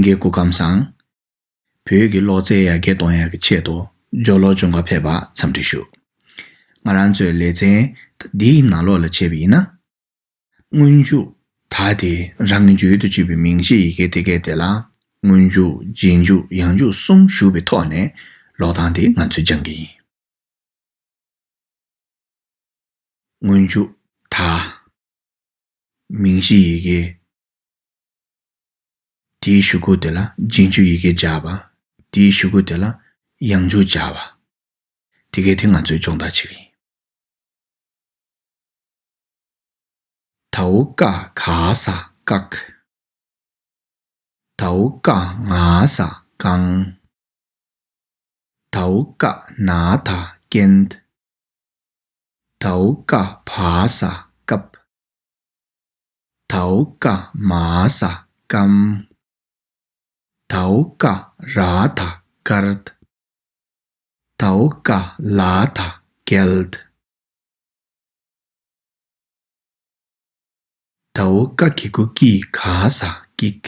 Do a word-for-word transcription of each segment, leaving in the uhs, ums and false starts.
ལྷན་རྒྱས་སྐུ་ཁམས་བཟང་། བོད་ཀྱི་གློག་རྫས་ཡར་རྒྱས་གཏོང་ཡག་གི་ཆེད་དུ་ཇོ་ལོ་ལྗོངས་མཁར་ཕེབས་པར་འཚམས་འདྲི་ཞུ། ང་རང་ཚོའི་ལེ་ཚན་འདིའི་ནང་ལོགས་ལ་བྱས་པ་ཡིན་ན། སྔོན་འཇུག་ད་དེ་རང་གི་བརྗོད་དུ་བཅུག་པའི་མིང་གཞི་ཡི་གེ་དེ་གས་དེ་ལ་སྔོན་འཇུག་རྗེས་འཇུག་ཡང་འཇུག་གསུམ་ཞུགས་པའི་ཐོག་ནས་ཀློག་སྟངས་དེ་ང་ཚོས་སྦྱང་གི་ཡིན། སྔོན་འཇུག་ད། མིང་གཞི་ཡི་གེ། དེའི་གཞུག་གུ་དེ་ལ་རྗེས་འཇུག་ཡི་གེ་སྦྱར་བ། དེའི་གཞུག་གུ་དེ་ལ་ཡང་འཇུག་སྦྱར་བ། དེ་གས་དེ་ང་ཚོས་སྦྱོང་བརྡར་བྱེད་ཀྱི་ཡིན། ད་འོ་ཀ་ག་ས་བཀག། ད་འོ་ཀ་ང་ས་བཀང་། ད་འོ་ཀ་ན་ད་བཀན། ད་འོ་ཀ་བ་ས་བཀབ། ད་འོ་ཀ་མ་ས་བསྐམ། ད་འོ་ཀ་ར་ད་བཀར། ད་འོ་ཀ་ལ་ད་བཀལ། ད་འོ་ཀ་གི་གུ་ཀི་ག་ས་བཀིག།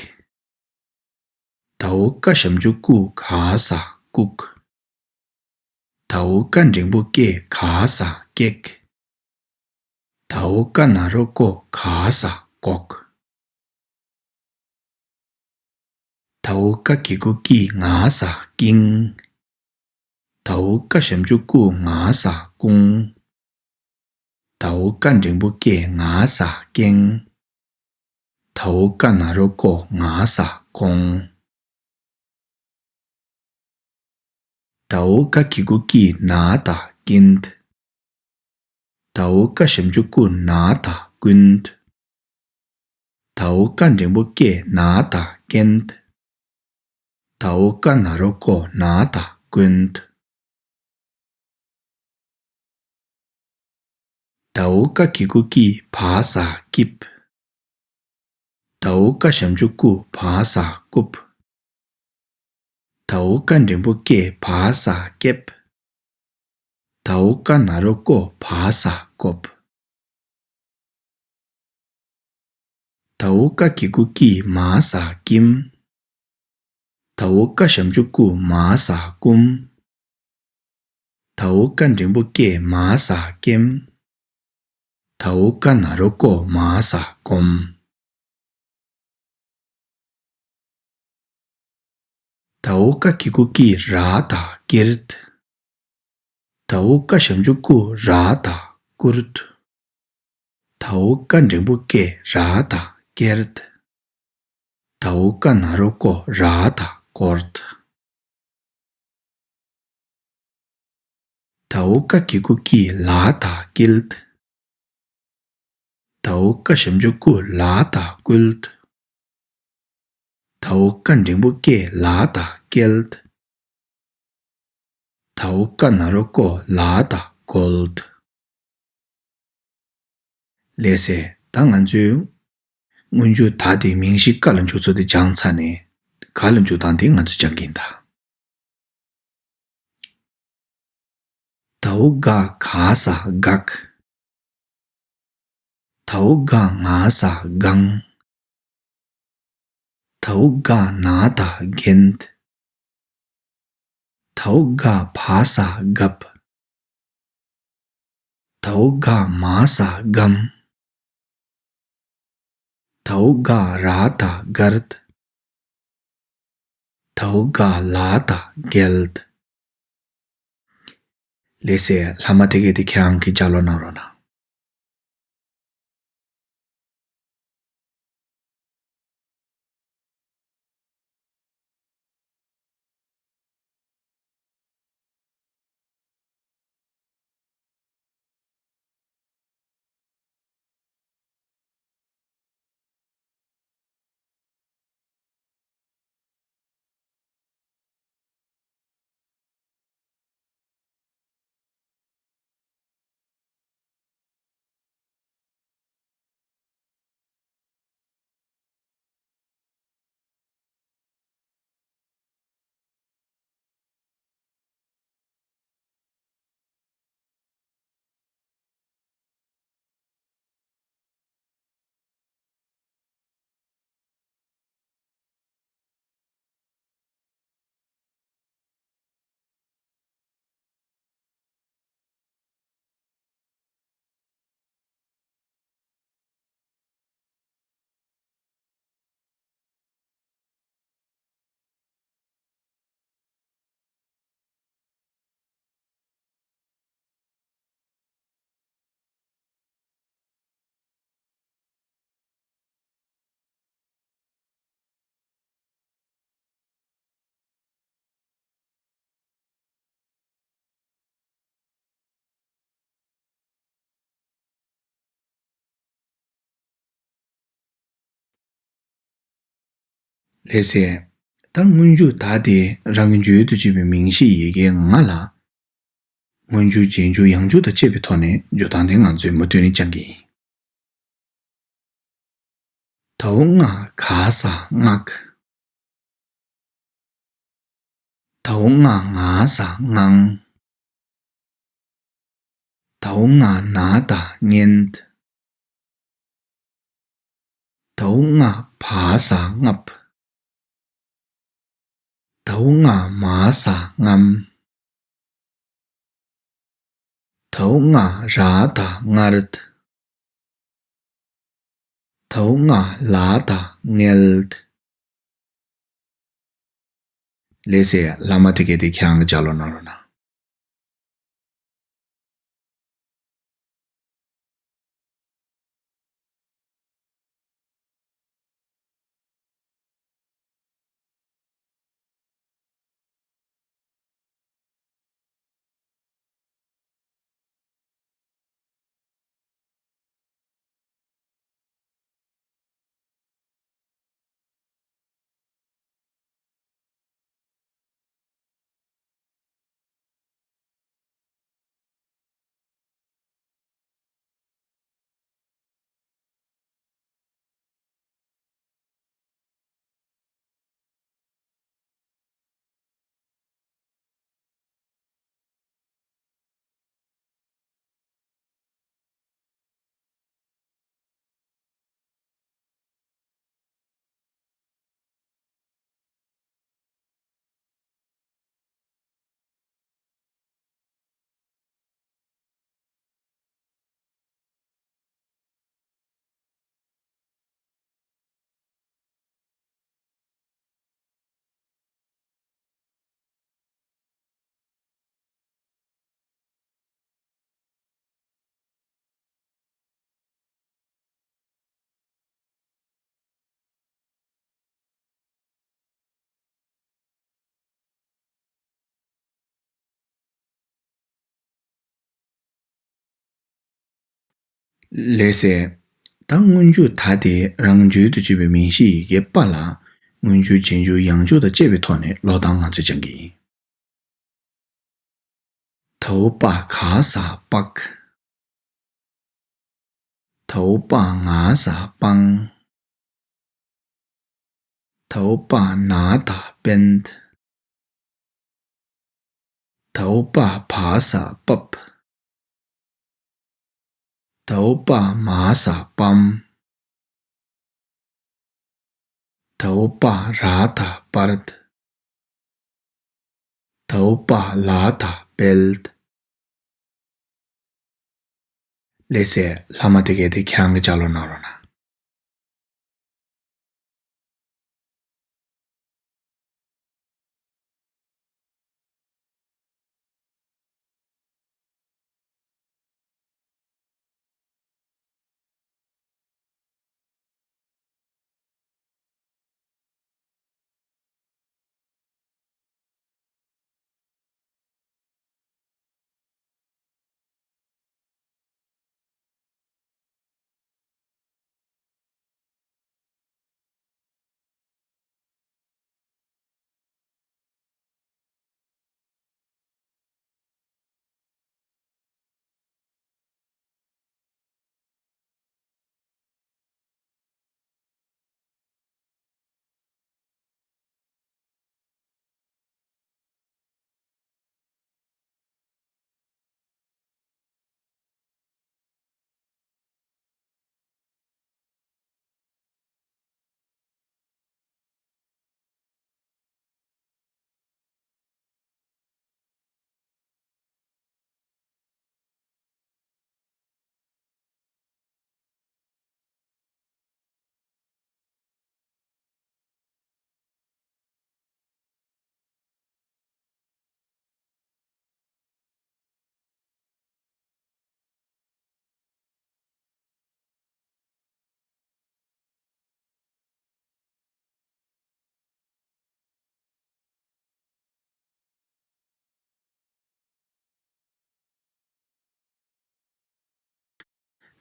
ད་འོ་ཀ་ཞབས་ཀྱུ་ཀུ་ག་ས་བཀུག། ད་འོ་ཀ་འགྲེང་བུ་ཀེ་ག་ས་བཀེག། ད་འོ་ཀ་ན་རོ་ཀོ་ག་ས་བཀོག། ད་འོ་ཀ་གི་གུ་ཀི་ང་ས་བཀིང་། ད་འོ་ཀ་ཞབས་ཀྱུ་ཀུ་ང་ས་བཀུང་། ད་འོ་ཀ་འགྲེང་བུ་ཀེ་ང་ས་བཀེང་། ད་འོ་ཀ་ན་རོ་ཀོ་ང་ས་བཀོང་། ད་འོ་ཀ་གི་གུ་ཀི་ན་ད་བཀིན། ད་འོ་ཀ་ཞབས་ཀྱུ་ཀུ་ན་ད་བཀུན། ད་འོ་ཀ་འགྲེང་བུ་ཀེ་ན་ད་བཀན། ད་འོ་ཀ་ན་རོ་ཀོ་ན་ད་བཀོན། ད་འོ་ཀ་གི་གུ་ཀི་བ་ས་བཀིབ། ད་འོ་ཀ་ཞབས་ཀྱུ་ཀུ་བ་ས་བཀུབ། ད་འོ་ཀ་འགྲེང་བུ་ཀེ་བ་ས་བཀེབ། ད་འོ་ཀ་ན་རོ་ཀོ་བ་ས་བཀོབ། ད་འོ་ཀ་གི་གུ་ཀི་མ་ས་བཀིམ། ད་འོ་ཀ་ཞབས་ཀྱུ་ཀུ་མ་ས་བཀུམ། ད་འོ་ཀ་འགྲེང་བུ་ཀེ་མ་ས་བཀེམ། ད་འོ་ཀ་ན་རོ་ཀོ་མ་ས་བཀོམ། ད་འོ་ཀ་གི་གུ་ཀི་ར་ད་བཀིར། ད་འོ་ཀ་ཞབས་ཀྱུ་ཀུ་ར་ད་བཀུར། ད་འོ་ཀ་འགྲེང་བུ་ཀེ་ར་ད་བཀེར། ད་འོ་ཀ་ན་རོ་ཀོ་ར་ད་བཀོར། ད་འོ་ཀ་གི་གུ་ཀི་ལ་ད་བཀིལ། ད་འོ་ཀ་ཞབས་ཀྱུ་ཀུ་ལ་ད་བཀུལ། ད་འོ་ཀ་འགྲེང་བུ་ཀེ་ལ་ད་བཀལ། ད་འོ་ཀ་ན་རོ་ཀོ་ལ་ད་བཀོལ། ལགས་སེ། ད་ང་ཚོས་སྔོན་འཇུག་ད་དེ་མིང་གཞི་ཀ་ལ་འཇུག་ཚུལ་དེ་སྦྱངས་ཚར་ནས་ག་ལ་འཇུག་སྟངས་དེ་ང་ཚོས་སྦྱང་གི་ཡིན་ད། ད་འོ་ག་ག་ས་བཀག། ད་འོ་ག་ང་ས་བཀང་། ད་འོ་ག་ན་ད་བཀན། ད་འོ་ག་བ་ས་བཀབ། ད་འོ་ག་མ་ས་བཀམ། ད་འོ་ག་ར་ད་བཀར། ད་འོ་ག་ལ་ད་བཀལ། ལགས་སེ། ལྷག་མ་དེ་གས་དེ་ཁྱེད་རང་གིས་ལྗགས་ཀློག་གནང་རོགས་གནང་། ལགས་སེ། ད་སྔོན་འཇུག་ད་དེ་རང་གི་འཇུག་ཡུལ་དུ་བྱེད་པའི་མིང་གཞིའི་ཡི་གེ་ང་ལ། སྔོན་འཇུག་རྗེས་འཇུག་ཡང་འཇུག་དང་བཅས་པའི་ཐོག་ནས་འཇུག་སྟངས་དེ་ང་ཚོས་མུ་མཐུད་ནས་སྦྱང་གི་ཡིན། ད་འོ་ང་ག་ས་ངག་ད་འོ་ང་ང་ས་ངང་། ད་འོ་ང་ན་ད་ངན། ད་འོ་ང་བ་ས་ངབ། ད་འོ་ང་མ་ས་ངམ། ད་འོ་ང་ར་ད་ངར། ད་འོ་ང་ལ་ད་ངལ། ལགས་སེ། ལྷག་མ་དེ་གས་དེ་ཁྱེད་རང་གིས་ལྗགས་ཀློག་གནང་རོགས་གནང་། ལགས་སེ། ད་སྔོན་འཇུག་ད་དེ་རང་འཇུག་ཏུ་བྱེད་པའི་མིང་གཞིའི་ཡི་གེ་པ་ལ་སྔོན་འཇུག་རྗེས་འཇུག་ཡང་འཇུག་དང་བཅས་པའི་ཐོག་ནས་ཀློག་སྟངས་ང་ཚོས་སྦྱང་གི་ཡིན། ད་འོ་པ་ག་ས་པག་ད་འོ་པ་ང་ས་པང་། ད་འོ་པ་ན་ད་པན། ད་འོ་པ་བ་ས་པབ། ད་འོ་པ་མ་ས་པམ། ད་འོ་པ་ར་ད་པར། ད་འོ་པ་ལ་ད་པེལ། ལགས་སེ། ལྷག་མ་དེ་གས་དེ་ཁྱེད་རང་གིས་ལྗགས་ཀློག་གནང་རོགས་གནང་།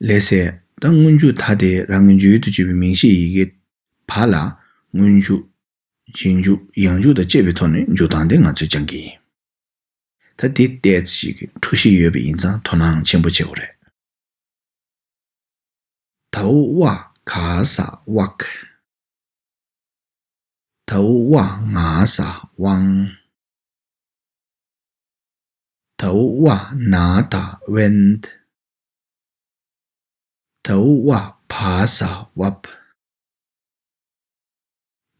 ལགས་སེ། ད་སྔོན་འཇུག་ད་དེ་རང་གི་འཇུག་ཡུལ་དུ་བྱེད་པའི་མིང་གཞིའི་ཡི་གེ་བ་ལ་སྔོན་འཇུག་རྗེས་འཇུག་ཡང་འཇུག་དང་བཅས་པའི་ཐོག་ནས་འཇུག་སྟངས་དེ་ང་ཚོས་སྦྱང་གི་ཡིན། ད་འདི་ཏོག་ཙམ་ཞིག་འཁྲུལ་གཞི་ཡོད་པ་ཡིན་ཙང་དོ་སྣང་ཆེན་པོ་བྱེད་དགོས་རེད། དའོ་ཝ་ག་ས་ཝག། དའོ་ཝ་ང་ས་ཝང་། དའོ་ཝ་ན་ད་ཝེན། དའོ་ཝ་བ་ས་ཝབ།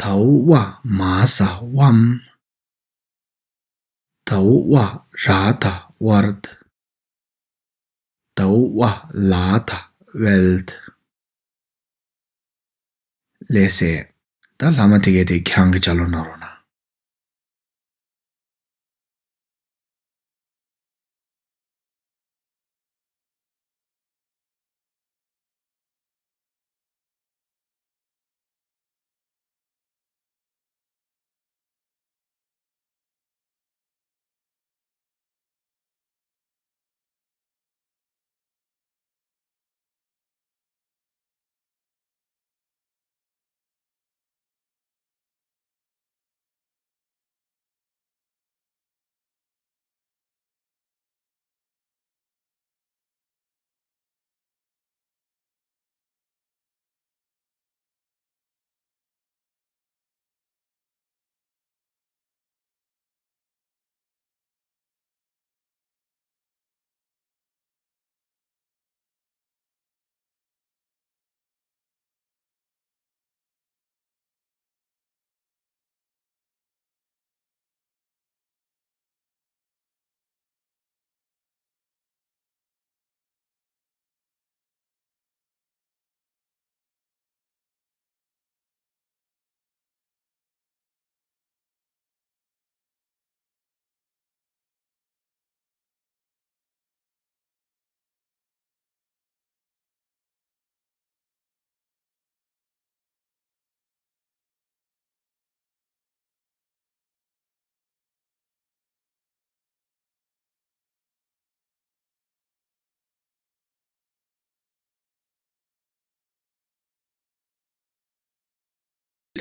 དའོ་ཝ་མ་ས་ཝམ། དའོ་ཝ་ར་ད་ཝརད། དའོ་ཝ་ལ་ད་ཝེལད། ལགས་སེ། ད་བླ་མ་དེ་གས་དེ་ཁྱེད་རང་གིས་ལྗགས་ཀློག་གནང་རོགས་གནང་།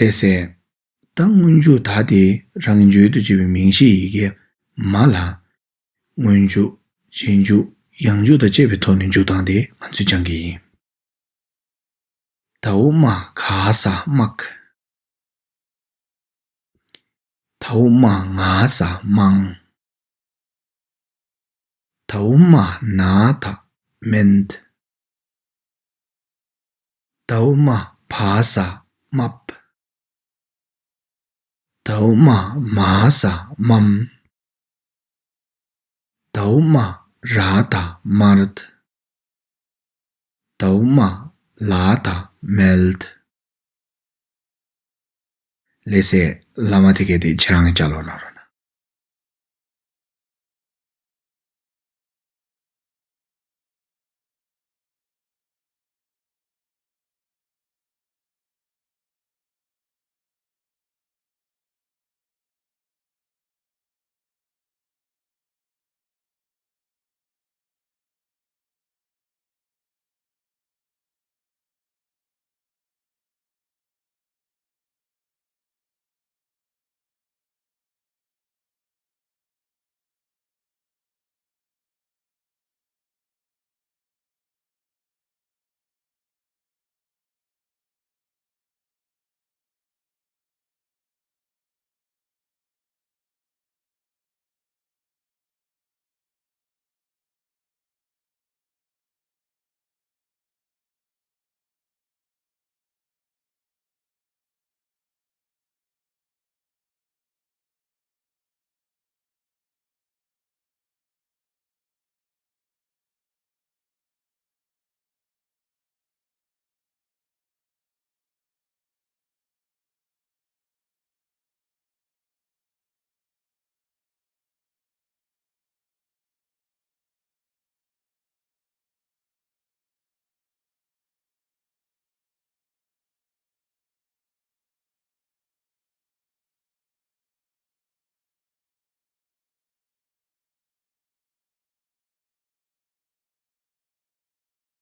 ལགས་སེ། ད་སྔོན་འཇུག་ད་དེ་རང་གི་བརྗོད་དུ་བྱས་པའི་མིང་གཞིའི་ཡི་གེ་མ་ལ། སྔོན་འཇུག་རྗེས་འཇུག་ཡང་འཇུག་དང་བཅས་པའི་ཐོག་ནས་འཇུག་སྟངས་དེ་ང་ཚོས་སྦྱང་གི་ཡིན། དའོ་མ་ག་ས་དམག། དའོ་མ་ང་ས་དམངས། དའོ་མ་ན་ད་མེནད། དའོ་མ་བ་ས་དམབ། དའོ་མ་མ་ས་དམམ། དའོ་མ་ར་ད་དམརད། དའོ་མ་ལ་ད་མེལད། ལགས་སེ། བླ་མ་དེ་གས་དེ་ཁྱེད་རང་གིས་ལྗགས་ཀློག་གནང་རོགས་གནང་།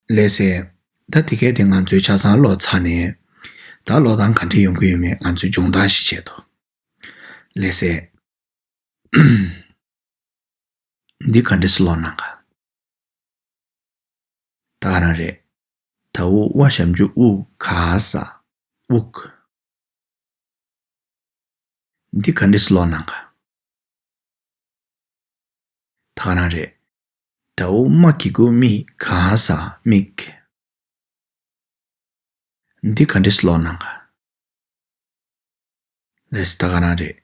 ལགས་སེ། ད་དེ་གས་དེ་ང་ཚོས་ཆ་ཚང་ཀློག་ཚར་ནས། ད་ཀློག་སྟངས་ག་འདྲས་ཡོང་གི་ཡོད་མེད་ང་ཚོས་སྦྱོང་བརྡར་ཞིག་བྱེད་དོ། ལགས་སེ། འདི་ག་འདྲས་སེ་ཀློག་གནང་ག། ད་ག་རང་རེད། ད་འུ་ཝ་ཞབས་ཀྱུ་ཨུ་ག་ས་དབུགས། འདི་ག་འདྲས་སེ་ཀློག་གནང་ག། ད་ག་རང་རེད། ད་འུ་མ་གི་གུ་མི་ག་ས་མིག། འདི་ག་འདྲས་སེ་ཀློག་གནང་ག། ལགས་སེ། ད་ག་རང་རེད།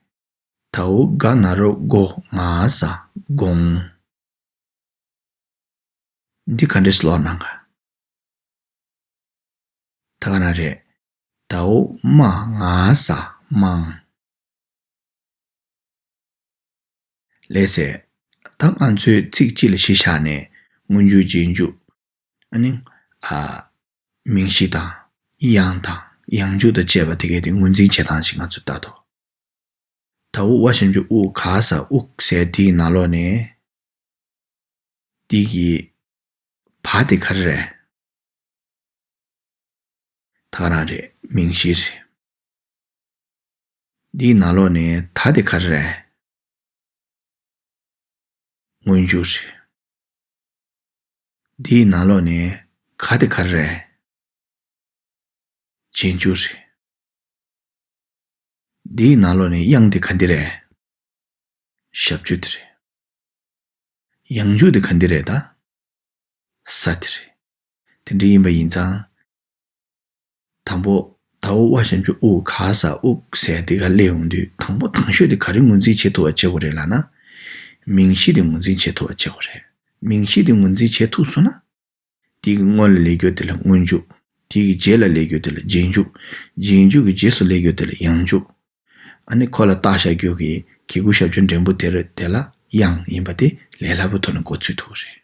ད་འུ་ག་ན་རོ་གོ་ང་ས་དགོངས། འདི་ག་འདྲས་སེ་ཀློག་གནང་ག། ད་ག་རང་རེད། ད་འུ་མ་ང་ས་དམངས། ལགས་སེ། ད་ང་ཚོས་ཚིག་གཅིག་ལ་གཞི་བཞག་ནས་སྔོན་འཇུག་རྗེས་འཇུག་ཨ་ནི། ཨ། མིང་གཞི་དང་། དབྱངས་དང་། ཡང་འཇུག་དང་བཅས་པ་དེ་གས་དེ་ངོས་འཛིན་བྱེད་སྟངས་ཤིག་ང་ཚོས་ལྟ་དོ། ད་འུ་ཝ་ཞབས་ཀྱུ་ཨུ་ག་ས་དབུགས་ཟེར་དེའི་ནང་ལོགས་ནས། དེ་གི་བ་དེ་ག་རེ་རེད། ད་ག་རང་རེད། མིང་གཞི་རེད། འདིའི་ནང་ལོགས་ནས་ད་དེ་ག་རེ་རེད། སྔོན་འཇུག་རེད། འདིའི་ནང་ལོགས་ནས་ག་དེ་ག་རེ་རེད། རྗེས་འཇུག་རེད། འདིའི་ནང་ལོགས་ནས་དབྱངས་དེ་ག་འདི་རེད། ཞབས་ཀྱུ་དེ་རེད། ཡང་འཇུག་དེ་ག་འདི་རེད་ད། ས་དེ་རེད། དེ་འདྲ་ཡིན་པ་ཡིན་ཙང་། དང་པོ། ད་འུ་ཝ་ཞབས་ཀྱུ་ཨུ་ག་ས་དབུགས་ཟེར་དེ་ག་སླེབས་ཡོང་དུས། དང་པོ་དང་ཤོས་དེ་ག་རེ་ངོས་འཛིན་བྱེད་ཐུབ་པ་བྱེད་དགོས་རེད་ལབ་ན། མིང་གཞི་དེ་ངོས་འཛིན་བྱེད་ཐུབ་པ་བྱེད་དགོས་རེད། མིང་གཞི་དེ་ངོས་འཛིན་བྱེད་ཐུབ་སོང་ན། དེ་གི་སྔོན་ལ་སླེབས་རྒྱུ་དེ་ལ་སྔོན་འཇུག་དེ་གི་རྗེས་ལ་སླེབས་རྒྱུ་དེ་ལ་རྗེས་འཇུག་རྗེས་འཇུག་གི་རྗེས་སུ་སླེབས་རྒྱུ་དེ་ལ་ཡང་འཇུག་ཨ་ནི་ཁོ་ལ་རྟགས་བཞག་རྒྱུ་གི་གི་གུ་ཞབས་ཀྱུ་འགྲེང་བུ་དེ་རེད། དེ་ལ་དབྱངས་ཡིན་པ་དེ་ལས་སླ་པོ་ཐོག་ནས་མགོ་ཚོད་ཐུབ་རེད།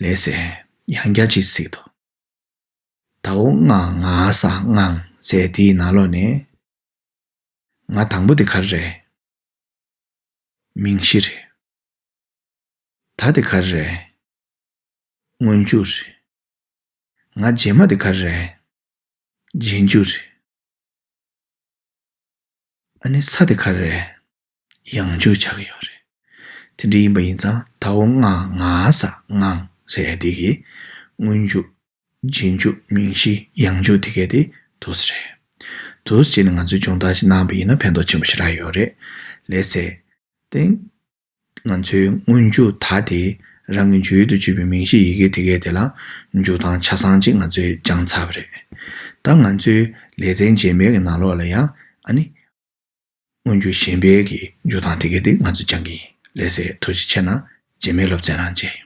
ལགས་སེ། ཡང་བསྐྱར་ཅིག་གཟིགས་དང་། ད་འུ་ང་ང་ས་དངངས་ཟེར་དེའི་ནང་ལོགས་ནས། ང་དང་པོ་དེ་ག་རེ་རེད། མིང་གཞི་རེད། ད་དེ་ག་རེ་རེད། སྔོན་འཇུག་རེད། ང་རྗེས་མ་དེ་ག་རེ་རེད། རྗེས་འཇུག་རེད། ཨ་ནི་ས་དེ་ག་རེ་རེད། ཡང་འཇུག་ཆགས་ཀྱི་ཡོད་རེད། དེ་འདྲ་ཡིན་པ་ཡིན་ཙང་། ད་འུ་ང་ང་ས་དངངས་ཟེར་ཡ་དེ་གི་སྔོན་འཇུག་རྗེས་འཇུག་མིང་གཞི་ཡང་འཇུག་དེ་གས་དེ་འདུག་སེ་རེད། འདུག་སེ་བྱས་ནས་ང་ཚོས་སྦྱོང་བརྡར་ཞིག་གནང་པ་ཡིན་ན་ཕན་ཐོགས་ཆེན་པོ་ཞེ་དྲག་ཡོད་རེད། ལགས་སེ། དེ། ང་ཚོའི་སྔོན་འཇུག་ད་དེ་རང་གི་འཇུག་ཡུལ་དུ་གྱུར་པའི་མིང་གཞི་ཡི་གེ་དེ་གས་དེ་ལ་འཇུག་སྟངས་ཆ་ཚང་ཅིག་ང་ཚོས་སྦྱངས་ཚར་བ་རེད། ད་ང་ཚོའི་ལེ་ཚན་རྗེས་མའི་གི་ནང་ལོགས་ལ་ཡང་ཨ་ནི། སྔོན་འཇུག་གཞན་པའི་གི་འཇུག་སྟངས་དེ་གས་དེ་ང་ཚོས་སྦྱང་གི་ཡིན། ལགས་སེ། ཐུགས་རྗེ་ཆེ་གནང་། རྗེས་མའི་སློབ་ཚན་རང་མཇལ་ཡོང་།